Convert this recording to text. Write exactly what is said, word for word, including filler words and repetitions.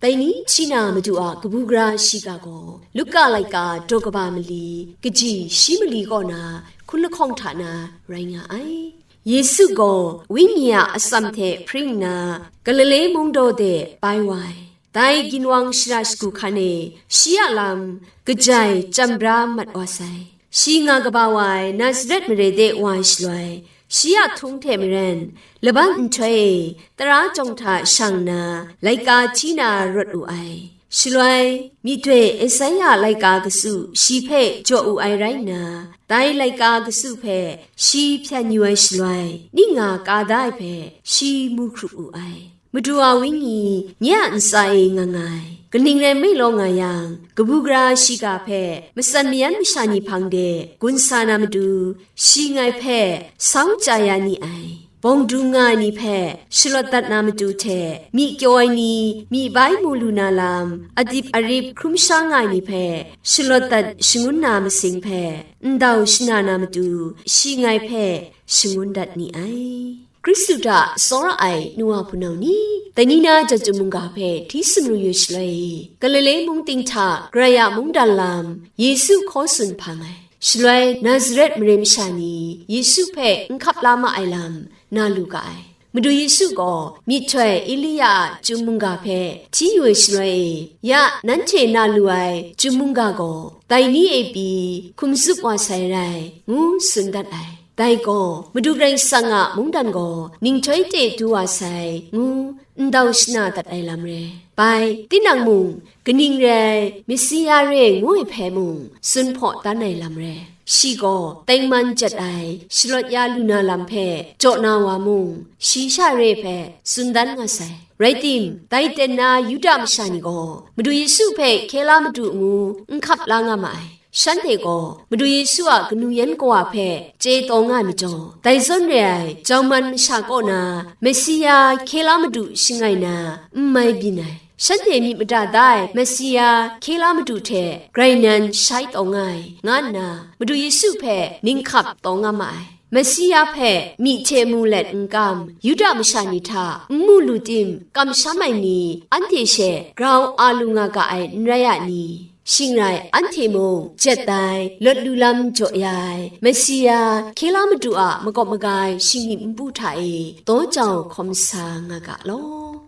Aini hti na Madu a kabu gara shiga gaw Luka laika daw kaba mali, kaji shi mali kaw na hkun lahkawng hta na rai nga ai. Yesu gaw Wenyi a atsam hte hpring nna, Galile mung daw de bai wa ai. Dai ginwang shara shagu hkan e shi a lam kajai chyam bra mat wa sai. Shi nga kaba wa ai Nazaret mare de wa ai shaloi, shi a htung hte maren, laban nhtoi e tara jawng hta shang nna, laika hti na rawt wu ai. Shaloi, myihtoi Esaia laika katsu shi hpe jaw wu ai rai nna, dai laika katsu hpe shi hpyan yu ai shaloi, ning nga ka da ai hpe shi mu hkrup wu ai. Madu a Wenyi nye a ntsa e nga nga ai. Kaning rai nme law nga yang, kabu gara shiga hpe matsan mayan masha ni hpang de gun sa na matu, shi ngai hpe sau chya ya ni ai. Bawng du nga ai ni hpe shalawt dat na matu hte, myi kyaw ai ni, myi bai mu lu na lam, adip arip hkrum sha nga ai ni hpe shalawt dat shangun na masing hpe, ndau shana na matu, shi ngai hpe shangun dat ni ai. Hkristu hta tsawra ai nu wa hpunau ni, dai ni na Jahtum mungga hpe hti sumru yu shaloi, Galile mung ting hta Karai a mungdan lam Yesu hkaw tsun hpang ai. Shaloi Nazaret mare masha ni Yesu hpe n hkap la ma ai lam na lu ga ai. Madu Yesu gaw myihtoi Elia a chyum mungga hpe hti yu ai shaloi e, ya, nanhte na lu ai chyum mungga gaw dai ni e pyi hkum zup wa sai rai, ngu tsun dat ai. Dai gaw, Madu Karai Kasang a mungdan gaw ninghtoi te du wa sai, ngu ndau shana dat ai lam re. Bai, tinang mung, kaning rai, Mesia re ngu ai hpe mung, tsun hpaw dan ai lam re. Shi gaw, tengman jet ai, shalawt ya lu na lam hpe jaw na wa mung, shi sha re hpe tsun dan nga sai. Rai tim, dai ten na Yuda masha ni gaw, Madu Yesu hpe hkye la madu ngu n hkap la nga ma ai. Shanhte gaw Madu Yesu a kanu yan kawa hpe chye taw nga ai majaw, dai zawn re ai jawman masha kaw na Mesia hkye la madu shangai na n mai byin ai. Shanhte myit mada da ai Mesia hkye la madu hte grai nan shai taw nga ai, nga nna Madu Yesu hpe ninghkap taw nga ma ai. Mesia hpe myi hte mu let n kam, Yuda masha ni hta n mu lu tim, kamsham ai ni anhte she grau a lu nga ga ai n rai a ni? Shing rai, anhte mung jet ai, lawt lu lam jaw ya ai, Mesia, hkye la madu a makawp maga ai shinggyim npu hta e daw jau hkawm sa nga ga law.